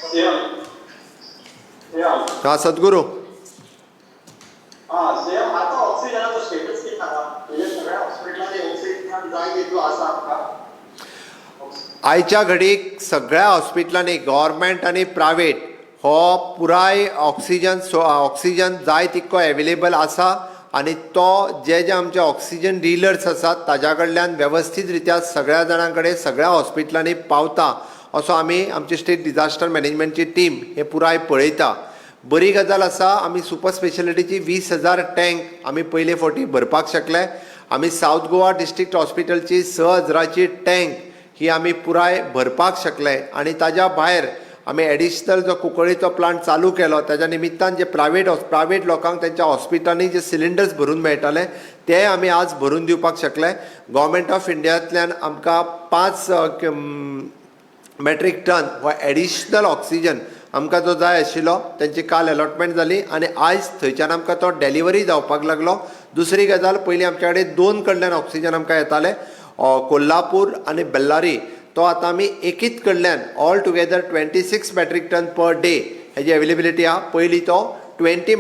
CM CM. हा सद्गुरू. हा CM, आता ऑक्सिजनाचो स्टेटस कितें आसा? म्हणजे सगळ्या हॉस्पिटलांनी ऑक्सिजन जाय तितलो आसा आमकां? आयच्या घडीक सगळ्या हॉस्पिटलांनी, गव्हर्मेंट आनी प्रायवेट, हो पुराय ऑक्सिजन जाय तितको एवेलेबल आसा आनी तो जे जे आमचे ऑक्सिजन डिलर्स आसात, ताज्या कडल्यान वेवस्थीत रित्या सगळ्या जाणां कडेन, सगळ्या हॉस्पिटलांनी पावता असो आमी, आमची स्टेट डिजास्टर मॅनेजमेंटची टीम हे पुराय पळयता. बरी गजाल आसा, आमी सुपर स्पेशलिटीची 20,000 टँक आमी पयले फावटी भरपाक शकले. आमी सावथ गोवा डिस्ट्रिक्ट हॉस्पिटलची 6 हजराची टँक ही आमी पुराय भरपाक शकले आनी ताज्या भायर आमी एडिशनल जो कुंकळीचो प्लांट चालू केलो, ताज्या निमित्तान जे प्रायवेट लोकांक तेंच्या हॉस्पिटलांनी जे सिलिंडर्स भरून मेळटाले, ते आमी आज भरून दिवपाक शकले. गव्हर्मेंट ऑफ इंडियांतल्यान आमकां 5 मॅट्रीक टन हो एडिशनल ऑक्सिजन आमकां जो जाय आशिल्लो, तेंची काल अलॉटमेंट जाली आनी आयज थंयच्यान आमकां तो डेलिवरी जावपाक लागलो. दुसरी गजाल, पयलीं आमच्या कडेन दोन कडल्यान ऑक्सिजन आमकां येताले, कोल्हापूर आनी बेल्लारी. तो आतां आमी एकीच कडल्यान all together 26 metric ton per day हेजी एवेलेबिलिटी आहा. पयलीं तो 21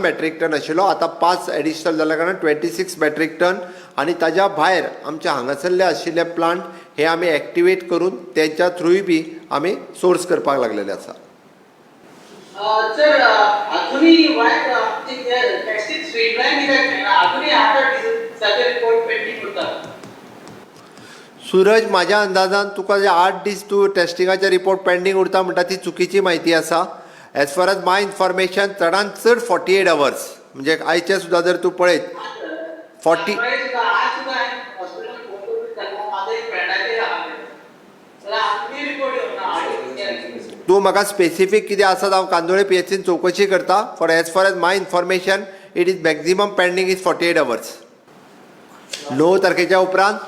metric ton आशिल्लो. आतां 5 एडिशनल जाल्या कारणान 26 मेट्रीक टन आनी ताज्या भायर आमचे हांगासरले आशिल्ले प्लांट हे आमी एक्टिवेट करून तेंच्या थ्रूय बी आमी सोर्स करपाक लागलेले आसा. सर, अजूनही वाय टेस्टिंग स्ट्रीमलायन कित्याक जायना? अजूनही 8-8 दिसाचे रिपोर्ट पेंडींग उरतात. सूरज, म्हाज्या अंदाजान तुका जे 8 दीस तूं टेस्टिंगाचे रिपोर्ट पेंडींग उरता म्हणटा, ती चुकीची म्हायती आसा. As far as my information, चडान चड 48 अवर्स. म्हणजे आयचे सुद्दां जर तूं पळयत, 40 सुद्दां, आज सुद्दां हांवें हॉस्पिटलान फोन करून विचारलें, म्हाजो एक फ्रेंडाचेर आहा, जाल्यार आजूनय रिपोर्ट येवना 8 दीस. तूं म्हाका स्पेसिफीक कितें आसा, हांव कांदोळे पीएचसीन चवकशी करता. For as far as my information, it is maximum pending is 48 hours. 9 तारखेच्या उपरांत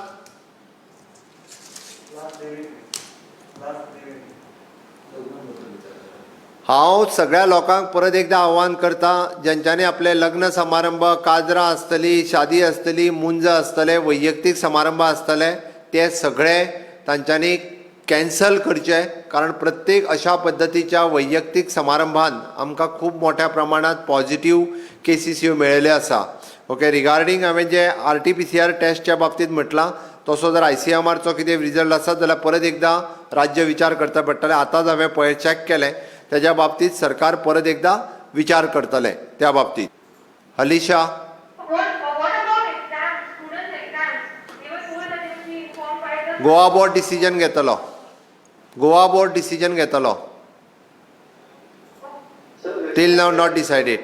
Last living. Last living. हांव सगळ्या लोकांक परत एकदां आव्हान करता, ज्यांच्यांनी आपले लग्न समारंभ, काजरां आसतली, शादी आसतली, मुंज आसतले, वैयक्तीक समारंभ आसतले, ते सगळे तांच्यांनी कॅन्सल करचे, कारण प्रत्येक अशा पद्दतीच्या वैयक्तीक समारंभान आमकां खूब मोठ्या प्रमाणांत पॉझिटीव केसीस ह्यो मेळिल्ले आसा. ओके, रिगार्डींग हांवें जे आरटीपीसीआर टेस्टच्या बाबतींत म्हटलां, तसो जर आयसीएमआरचो कितें रिजल्ट आसत जाल्यार परत एकदां राज्य विचार करता पडटलें. आतांच हांवें पळय चॅक केलें, तेज्या बाबतींत सरकार परत एकदां विचार करतलें त्या बाबतींत. Alisha. What about exams, students' exams? They were told that they will be informed by the. Goa board decision घेतलो, गोवा बोर्ड डिसिजन घेतलो. Till now not decided.